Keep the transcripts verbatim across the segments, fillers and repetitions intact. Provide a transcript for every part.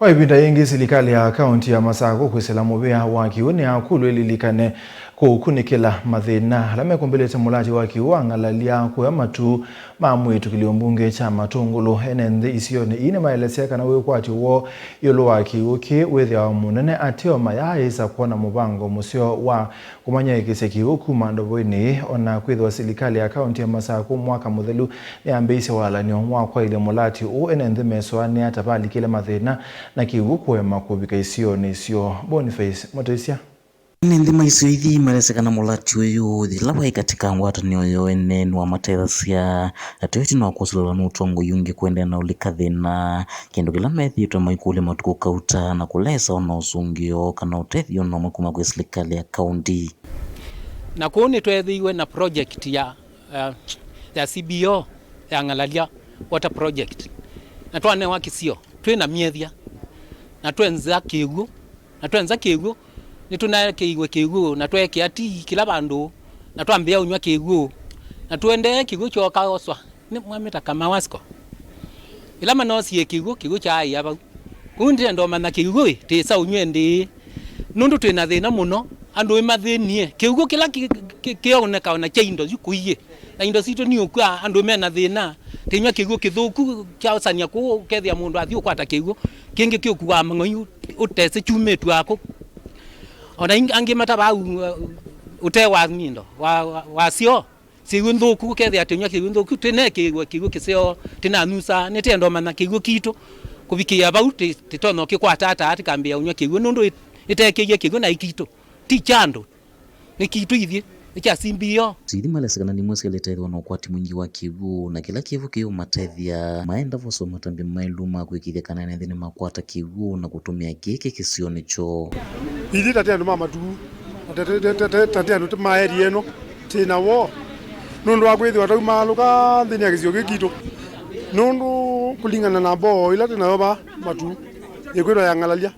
Kwa ĩvinda yĩngĩ, silikalĩ ya kaũnti ya Masakũ kwĩsĩla mũvĩa wa kĩw'ũ nĩyakũlw'a ĩlilikane kũkunĩkĩla mathĩna ala mekũmbĩlĩte mũlati wa kĩw'ũ wa Ng'alalya kũya matu ma mwĩĩtu kĩlio mbunge kya Matũngũlũ. Ene nthĩ isionĩ ii nĩmaelesya kana wĩkwatyo woo ĩũlũ wa kĩw'ũ kĩĩ wĩthĩawa mũnene ateo mayaaĩsa kwona mũvango mũseo wa kũmanyaĩĩkĩsya kĩw'ũ kuma ndovoinĩ ĩĩ, o na kwĩthĩwa silikalĩ ya kaũnti ya Masakũ mwaka mũthelu nĩyambĩĩisye walany'o wa kwaĩlya mũlati ũũ, ene nthĩ mesũanĩa ta valikĩle mathĩna na kĩw'ũ kũema kũvika isionĩ syoo. Boniface Mũtĩsya. Ene nthĩ ma isio ithi malesya kana mũlati ũyũ yĩla waĩ katika ngwatanĩo yoo ene nĩwamatethasya ateo ĩtina wa kũsilĩlwa nĩ ũtongoi ũngĩ kũendeea na ũlika thĩna, kĩndũ kĩla methĩĩtwe maikũlya matukũ kauta na kũlesa ona ũsũngĩo kana ũtethyo ona ũmwe kuma kwĩ silikalĩ ya kaũnti. Na kũu nĩtweethĩiwe na project ya, ya, ya C B O ya Ng'alalya Water Project. Na twanewa kĩsio, twĩ na myethya. Na twenza kĩw'ũ, na twenza kĩw'ũ, nĩtũnaekeiwe kĩw'ũ, na tweekĩa tii kĩla vandũ, na twambĩĩa ũnyw'a kĩw'ũ. Na tũendee kĩw'ũ kyookaoswa. Nĩ mwamĩta Kamawasco. Ĩla manoosie kĩw'ũ, kĩw'ũ kyaaĩa vau. Kũu ndĩenda ũmanya kĩw'ũ ĩ, tĩsa ũnyw'e ndĩĩ. Nũndũ twĩ na thĩna mũno, andũ ĩmathĩnie. Kĩw'ũ kĩla kĩ-, kĩ-, kĩoneka ona kya indo yu kũiĩ. Na indo sitũ nĩ ũkw'a, andũ me na thĩna. Tĩnyw'a kĩw'ũ kĩthũku kyaũsania kũu, ũkethĩa mũndũ athi ũkwata kĩw'ũ. Kĩngĩ kĩũkuaa mang'oi ũ-, ũtesĩ kyumĩtw'a kũ. Ona ing-, angĩ matavaa u-, ũtee wa nindo, wa, wa, wa syoo. Syĩw'ũ nthũku, ũkethĩa tĩnyw'a kĩw'ũ nthũku, tĩneekĩiwe kĩw'ũ kĩseo, tĩnanyusaa, nĩtĩenda ũmanya kĩw'ũ kitũ, kũvikĩĩa vau, tĩ-, tĩtonya ũkĩkwata ata, tĩkambĩĩa ũnyw'a kĩw'ũ, nũndũ ĩ-, ĩteekĩie kĩw'ũ na ĩ kitũ, ti kya andũ, nĩ kitũ ithyĩ, nĩ kya C B O. Sithi malesya kana nĩmwe syĩlĩte ĩthĩwa na ũkwati mwingĩ wa kĩw'ũ, na kĩla kĩw'ũ kĩũmatethya, maenda voswa matambya maĩlu ma kwĩkĩĩthya kana ene nthĩ nĩmakwata kĩw'ũ na kũtũmĩa kĩĩ kĩ kĩsionĩ kyoo. Ithyĩ ta tĩ andũ ma matu, ta tĩ andũ ma area ĩno, twĩ na woo nũndũ wa kwĩthĩwa taumaalũka nthĩnĩ ya kĩsio kĩĩ kitũ, nũndũ kũlingana na mboo ĩla twĩ nayo vaa matu, ĩkwĩtwa ya Ng'alalya,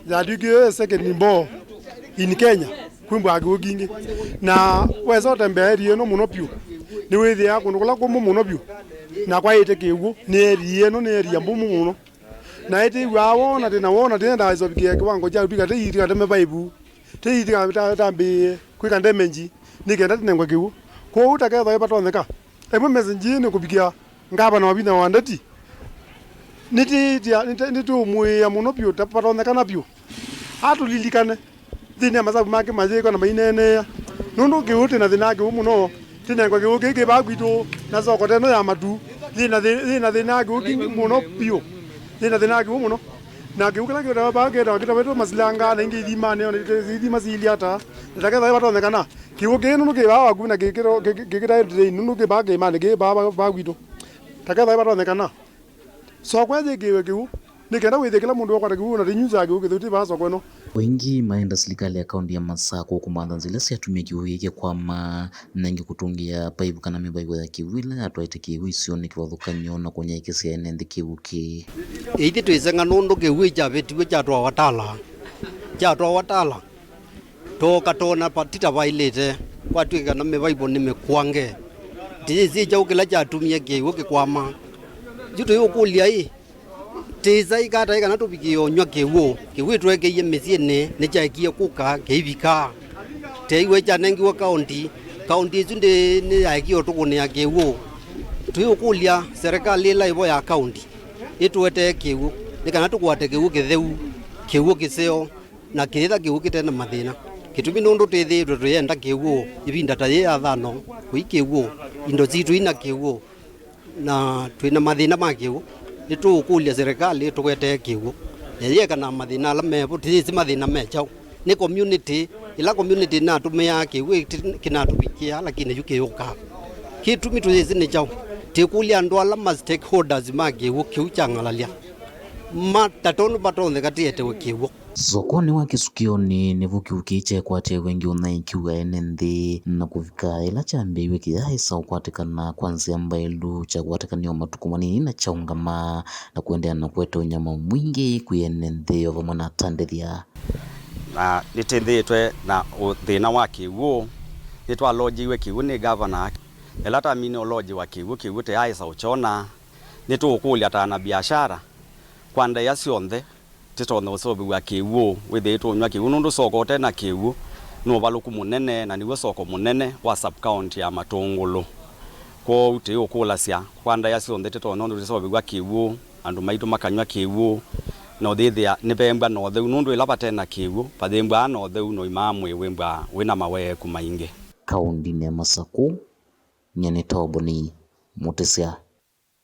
yatw'ĩkie second mboo in Kenya, kwĩ mbaa kĩw'ũ kingĩ. Na wesa ũtembea area ĩno mũno vyũ, nĩwĩthĩaa kũndũ kũla kũmũ mũno vyũ, na kwaĩte kĩw'ũ, nĩ area ĩno nĩ area mbũmũ mũno. Na ĩtĩw'aa woo na tĩna woo na tĩendaa ĩsovikĩa kĩwango kya ũtw'ĩka tĩyĩtĩka teme vaivu, tĩyĩtĩka ta-, tambĩĩe kwĩka damage nĩ kenda tĩnengwe kĩw'ũ. Kwoou ta kethwa ĩvatonyeka, ĩmwe message ĩĩ nĩ kũvikĩa ngavana wa vinya wa ndeti. Nĩtĩĩtĩa, nĩtĩ-, nĩtũũmũĩĩa mũno vyũ ta vatonyekana vyũ atũlilikane. Nthĩnĩ ya masavu make mayĩĩkwa na maineeneea. Nũndũ kĩw'ũ, twĩ na thĩna wa kĩw'ũ mũno. Tĩnengwe kĩw'ũ kĩĩ kĩ vaa kwitũ, na soko ta ĩno ya matu. Yĩ na thĩ-, yĩ na thĩna wa kĩw'ũ kingĩ mũno vyũ. Yĩ na thĩna wa kĩw'ũ mũno. Na kĩw'ũ kĩla kĩtawa vaa kĩtawa kĩtawetwe masilanga, na ingĩ ithimanĩ, ona ithima siilye ata. Na ta kethwa vatonyekana, kĩw'ũ kĩĩ nũndũ kĩ vaa vakuvĩ na kĩ-, kĩ-, kĩ-, kĩ-, kĩtaĩ drain, nũndũ kĩ vaa kĩĩmanĩ, kĩ vaa, vaa, vaa kwitũ. Ta kethwa vatonyekana. Soko ĩyĩkĩĩwe kĩw'ũ, nĩ kenda wĩthĩe kĩla mũndũ wakwata kĩw'ũ na tĩnyusaa kĩw'ũ kĩtheu tĩ vaa soko ĩno. O aingĩ maenda silikalĩ ya kaũnti ya Masakũ kũmantha nzĩla syatumie kĩw'ũ kĩĩ kĩkwama, na ĩngĩ kũtũngĩa paivu kana mĩvaivo ya kĩw'ũ ĩla yatwaĩte kĩw'ũ isionĩ kĩvathũkany'o na kũnyaĩĩkĩsya ene nthĩ kĩw'ũ kĩĩ. Ithyĩ twĩseng'a nũndũ kĩw'ũ kyavĩtiwe kyatwawa Tala, kyatwawa Tala. Tooka twona va-, ti ta vaĩlĩte, kwatw'ĩka kana mĩvaivo nĩ mĩkwange. Tĩyĩsĩ kyaũ kĩla kyatumie kĩw'ũ kĩkwama. Yu tũyũkũlya-ĩ, tĩsa ĩkatae kana tũvikĩe ũnyw'a kĩw'ũ? Kĩw'ũ ĩtwekeie mĩsyĩnĩ, nĩkyaekie kũka kĩivika. Teĩw'e kyanengiwe kaũnti, kaũnti ĩsu ndĩ-, nĩyaekie ũtũkũnĩa kĩw'ũ. Tũyũkũlya serikali ĩla ĩvo ya kaũnti ĩtũetee kĩw'ũ, nĩ kana tũkwate kĩw'ũ kĩtheu, kĩw'ũ kĩseo. Na kĩyĩtha kĩw'ũ kĩte na mathĩna. Kĩtumi nũndũ twĩthĩĩtwe tũyenda kĩw'ũ ĩvinda ta yĩĩ ya thano, kũi kĩw'ũ, indo sitũ ina kĩw'ũ, na twĩ na mathĩna ma kĩw'ũ. Nĩtũũkũlya serikali ĩtũkwetee kĩw'ũ, na yĩeka na mathĩna ala mevo, tũyĩsĩ mathĩna me kyaũ. Nĩ community, ĩla community ĩnatũmĩaa kĩw'ũ ĩti-, kĩnatũvikĩaa, lakini yu kĩyũkaa. Kĩtumi tũyĩsĩ nĩ kyaũ. Tĩkũlya andũ ala ma stakeholders ma kĩw'ũ kĩu kya Ng'alalya, ma-, ta tondũ matonyeka tĩetewe kĩw'ũ. Sokonĩ wa Kĩsukĩonĩ nĩvo kĩw'ũ kĩĩ kyekwatĩawa ĩngĩ ũnyaĩĩki wa ene nthĩ, na kũvika ĩla kyambĩĩiwe kĩyaaĩsa ũkwatĩkana kwa nzĩa mbaĩlu, kyakwatĩkanie o matukũ manini na kyaũngama, na kũendeea na kũete ũnyamũ mwingĩ kwĩ ene nthĩ o vamwe na atandĩthya. Na nĩtĩthĩĩtwe na ũ-, thĩna wa kĩw'ũ, nĩtwalonjiwe kĩw'ũ nĩ ngavana. Ĩla twamine ũlonjiwa kĩw'ũ, kĩw'ũ tĩyaaĩsa ũkyona. Nĩtũũkũlya ta ana biashara kwa ndaĩa syonthe, Tĩtonya ũseũvĩw'a kĩw'ũ, wĩthĩĩtwe ũnyw'a kĩw'ũ, nũndũ soko ũte na kĩw'ũ nĩ ũvalũku mũnene, na nĩw'o soko mũnene wa sub-county ya Matũngũlũ. Kwoou tĩũkũlasya kwa ndaĩa syonthe tĩtonya ũndũ tũseũvĩw'a kĩw'ũ, andũ maitũ makanyw'a kĩw'ũ, na ũyĩthĩa nĩvembwa na ũtheu, nũndũ ĩla vate na kĩw'ũ, vayĩmbwaa na ũtheu, na ũima wa mwĩĩ wĩmbwaa wĩ na maweeku maingĩ. Kaũndĩnĩ ya Masakũ, nyie nĩ Toboni Mũtĩsya.